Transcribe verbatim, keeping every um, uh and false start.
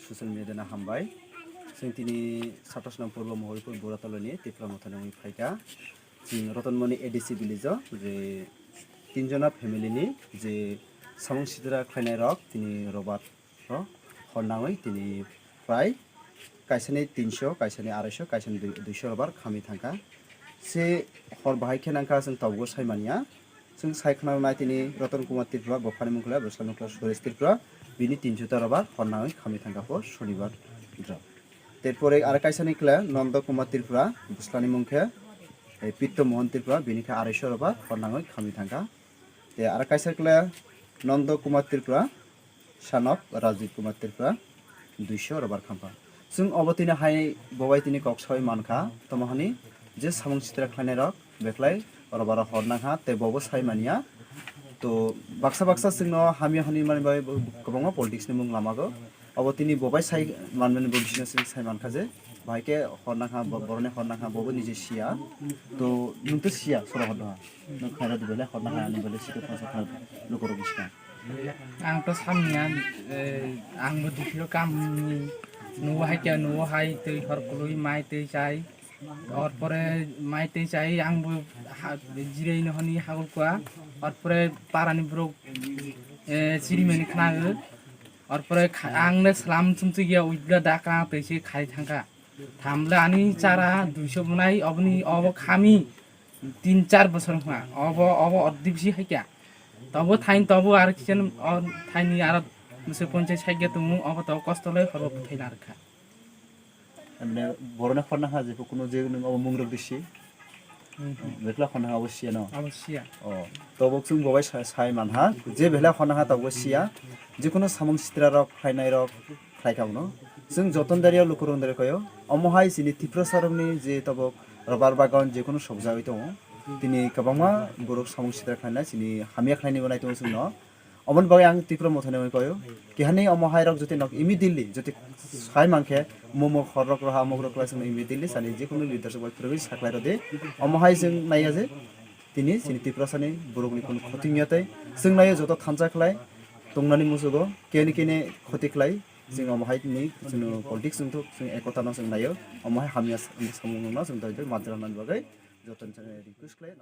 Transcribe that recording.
Social media no hambai. Chwng tini satas nang purbo Mohoripur Buratolani Tipra Mothani wngwi phaikha. Chwng Rotonmoni A D C village o je tinjona family ni je samung sitra khlainai rok tini robar o hor nangwi tini prai kaisani tinso, kaisani araisho, kaisani dui-, duiso robar khamwi thangkha. Se hor bahai khe nangkha chwng tabukbo sai manya. Chwng sai khna nai tini Roton Kumar Tripura, bophani mungkla, bwsla mungkla Suresh Tripura, bini tinso ta robar hor nangwi khamwi thangkha po Shonibar dra. Terpore aro kaisani kla Nondo Kumar Tripura, bwslani mung khe, eh, Pitto Mohan Tripura, bini khe araisho robar hor nangwi khamwi thangkha. Te aro kaisa kla Nondo Kumar Tripura, son of Rajiv Kumar Tripura, duiso robar khampha. Chwng obo tini hai bobai tini kok sawi mankha, tomo hani je samung sitra khlainai rok beklai robar hor nangkha, te bobo sai manya. To baksa baksa chwngno hamya hwnwi mani bai kwbangma politics ni mung lamago. Obo tini bobai sai manmani bo bisino chwng sai mankha je bahai khe hor nangkha, bo-, boroni hor nangkha, bobo nije siya. To nwng to siya sora hor nangkha. Nwng khaina di bele hor nangkha ani bele sito phasa kha lukorok bisino. Ang to samya, eh, ang bo dikiro kam ni nuo hai kya nuo hai tei hor kului mai tei chai. Orpore mai tei chai ang bo ha-, jirei no honi hagol kua. Orpore parani borok, eh, chirimani khnago. Orpore kha-, ang le slam chumchigya uibla daka tei se khai thangkha. Thamle ani chara duiso bunai oboni obo khami tin char bosor wngkha. Obo, obo ordi bisi haikya. Tobo thain tobo ar kichen o thaini aro muse ponchai saikya tongo, obo to kosto lai horbo bwthai narwkha. Emne boroni hor nangkha je kuno je nwng obo mung rok disi. Mhm. Bekla hor nangkha obo siya no. Obo siya. O, tobo chwng bobai sa-, sai manha je bekla hor nangkha tobo siya. Jikunu samung sitra rok khlainai rok khlai kha bono. Chwng joton daria lukurok daria koyo. Omo hai chini Tiprasa rokni je tobo robar bagan jikunu sokjagwi tongo. Tini kwbangma borok samung sitra khlainai chini hamya khlainai bo nai tongo chwngno. Oboni bagwi ang Tipra Mothani wngwi koyo. Kihani omo hai rok jotino immediately joti sai mankhe momo khorrok roha mogrok lai songno immediately sani jikunu leadership bai phwrwngwi saklai rwdi. Omo hai chwng naiya je tini chini Tiprasani borokni kunu khoti wngya tei chwng naiyo joto thansa khlai tongnani muchugo kene kene khoti khlai chwng omo hai ni chwngno politics wngthok chwng ekota no chwng naiyo omo hai hamya samung no chwng doi doi majra nani bagwi joto ni request khlai.